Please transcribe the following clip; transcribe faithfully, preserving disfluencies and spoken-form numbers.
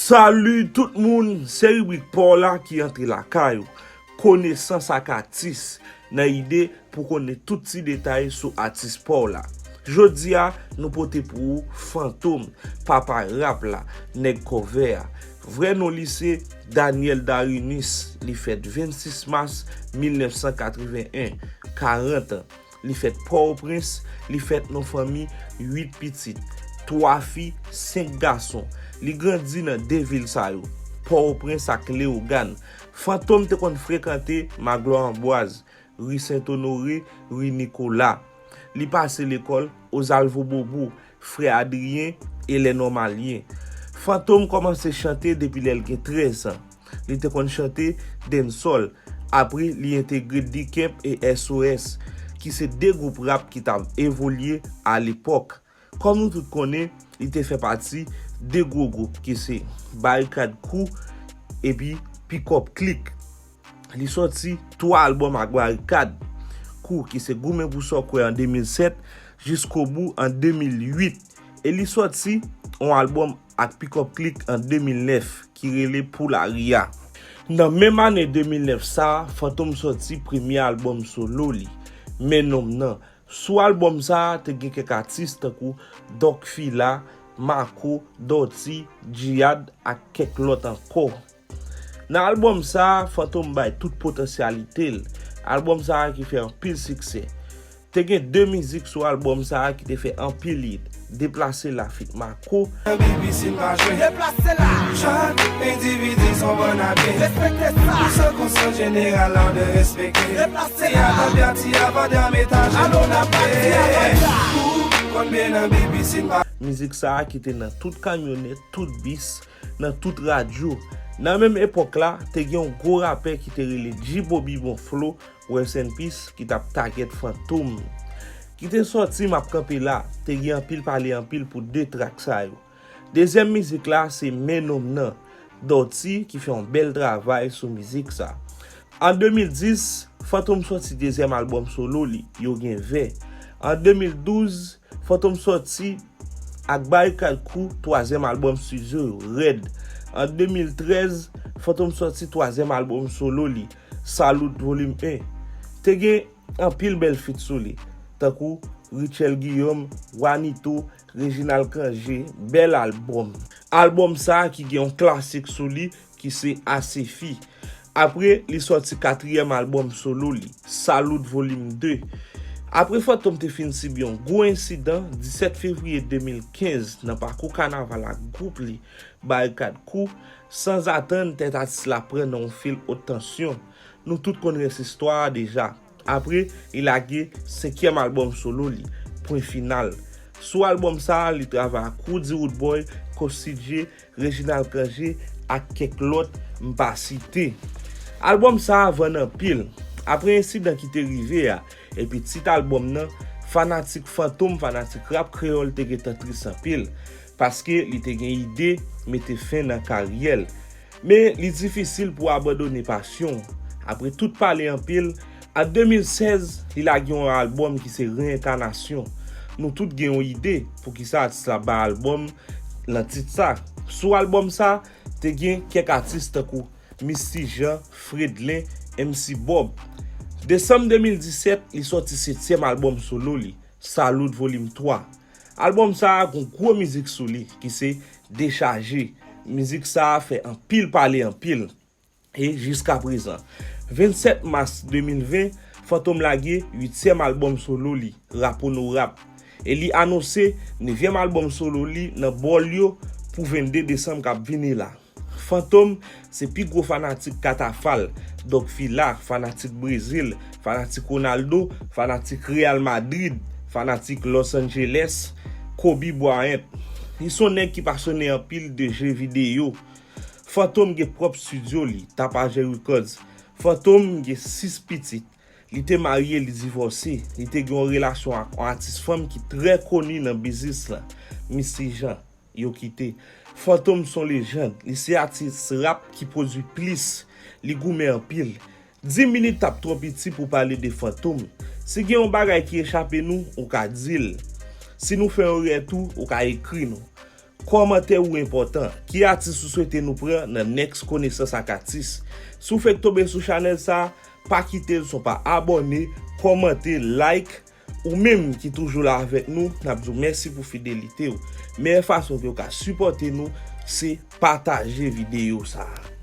Salut tout moun, se ribrik pa w la ki antre lakay ou. Konesans ak atis, nan ide pou konnen tout ti detay sou atis pa w la. Jodi a, nou pote pou ou Fantom, papa rap la, nèg kò vè a. Vrè non li se Daniel Darinis, li fèt vennsis mas mil nèf san katreven en, karant an. Li fèt Pòtoprens, li fèt nan fanmi uit pitit, twa fi, senk gason. Li grandi nan de vil sa yo, Pòtoprens ak Leyogàn. Fantom te konn frekante Magloire Ambroise, ri Sent Onore, ri Nikola. Li pase lekòl Ozalvo Bobo, Frè Adriyen e Lè Nòmalyen. Fantom kòmanse chante depi lè l gen trèz an. Li te konn chante dancehall. Apre, li entegre D-Camp e S O S, ki se de gwoup rap ki t ap evolye alepòk. Kòm nou tout konnen, li te fè pati de gwo gwoup ki se Barikad Crew epi Pick Up Click. Li sòti twa albòm ak Barikad Crew ki se Goumen pou sa w kwè an de mil sèt, Jiskobou an de mil uit. E li sòti yon albòm ak Pick Up Click an de mil nèf ki rele Pou Lari a. Nan menm ane de mil nèf sa a, Fantom sòti premye albòm solo li, Men Nonm Nan. Sou albòm sa a, te gen kèk atis tankou Doc Fila, Maco, Dòti, Djihad ak kèk lòt ankò. Nan albòm sa a, Fantom bay tout potansyalite l. Albòm sa a ki fè anpil siksè. Te gen de mizik sou albòm sa a ki te fè anpil hit. Deplase la feat Maco. Bibi si n pa jwe. Deplase la. Chak endividi s on bon ape. Respekte sa. San konsèy jeneral la de respekte. Deplase la. Ti avandè, ti avandè, metaje. Alon n ap pati avandè. Ou konn byen nan Bibi si n pa. Mizik sa a ki te nan tout kamyonèt, tout bis, nan tout radyo. Nan menm epòk la, te gen yon gwo rapè ki te rele G Bobby Bon Flow, Rest in Peace, ki t ap tagèt Fantom. Ki te sòti M ap kanpe la, te gen anpil pale anpil pou de trak sa yo. Dezyèm mizik la, se Men Nonm Nan, Dòti ki fè yon bèl travay sou mizik sa. An de mil dis, Fantom sòti dezyèm albòm solo li, Yo Gen Vè. An de mil douz, Fantom sòti ak Barikad Crew twazyèm albòm estidyo yo, Rèd. An de mil trèz, Fantom sòti twazyèm albòm solo li, Salute Volume en. Te gen anpil bèl feat sou li, tankou Rutshelle Guillaume, Wanito, Reginald Cangé, bèl albòm. Albòm sa a ki gen yon klasik sou li, ki se Asefi. Apre, li sòti katriyèm albòm solo li, Salute Volume de. Apre Fantom te fin sibi yon gwo ensidan, disèt fevriye de mil kenz, nan pakou kanaval ak gwoup li, Barikad Crew, sanzatann tèt atis la pran nan yon fil wot tansyon. Nou tout konn rès istwa a deja. Apre, li lage senkyèm albòm solo li, Pwen Final. Sou albòm sa a, li travay ak Roody Roodboy, Coach C J, Reginald Cangé ak kèk lòt m pa site. Albòm sa a vann anpil. Apre ensidan ki te rive a, epi tit albòm nan, fanatik Fantom, fanatik rap kreyòl te gentan tris anpil, paske li te gen ide mete fen nan karyè l. Men, li difisil pou w abandone pasyon w. Apre tout pale anpil, an de mil sèz, li lage yon albòm ki se Reenkanasyon. Nou tout gen yon ide poukisa atis la bay albòm nan tit sa. Sou albòm sa, te gen kèk atis tankou Misty Jean, Fredlin, M C Bob. Desanm de mil disèt, li sòti setyèm albòm solo li, Salute Volume twa. Albòm sa a gon gwo mizik sou li, ki se Dechaje. Mizik sa a fè anpil pale anpil. E jiskaprezan, vennsèt mas de mil ven, Fantom lage uityèm albòm solo li, Rap Onorab. E li anonse nevyèm albòm solo li nan bòl yo pou vennde desanm k ap vini la. Fantom se pi gwo fanatik Katafal, Doc Fila, fanatik Brezil, fanatik Ronaldo, fanatik Real Madrid, fanatik Los Angeles, Kobe Bryant. Li se yon nèg ki pasyone anpil de je videyo. Fantom gen pwòp estidyo li, Tapajè Records. Fantom gen sis pitit. Li te marye, li divòse. Li te gen yon relasyon ak yon atis fanm ki trè koni nan biznis lan, Misty Jean. Yo kite. Fantom se yon lejann. Li se atis rap ki pwodui plis. Li goumen anpil. Dis minit t ap twò piti pou pale de Fantom. Si gen yon bagay ki echape nou, ou ka di l. Si nou fè yon erè tou, ou ka ekri nou. Kòmantè ou enpòtan. Ki atis ou swete nou pran nan next Konesans ak Atis? Si w fèk tonbe sou chanèl sa, pa kite l san w pa abòne, kòmante, like. Ou menm ki toujou la avèk nou, n ap di w mèsi pou fidelite w. Meyè fason ke w ka sipòte nou, se pataje videyo sa a.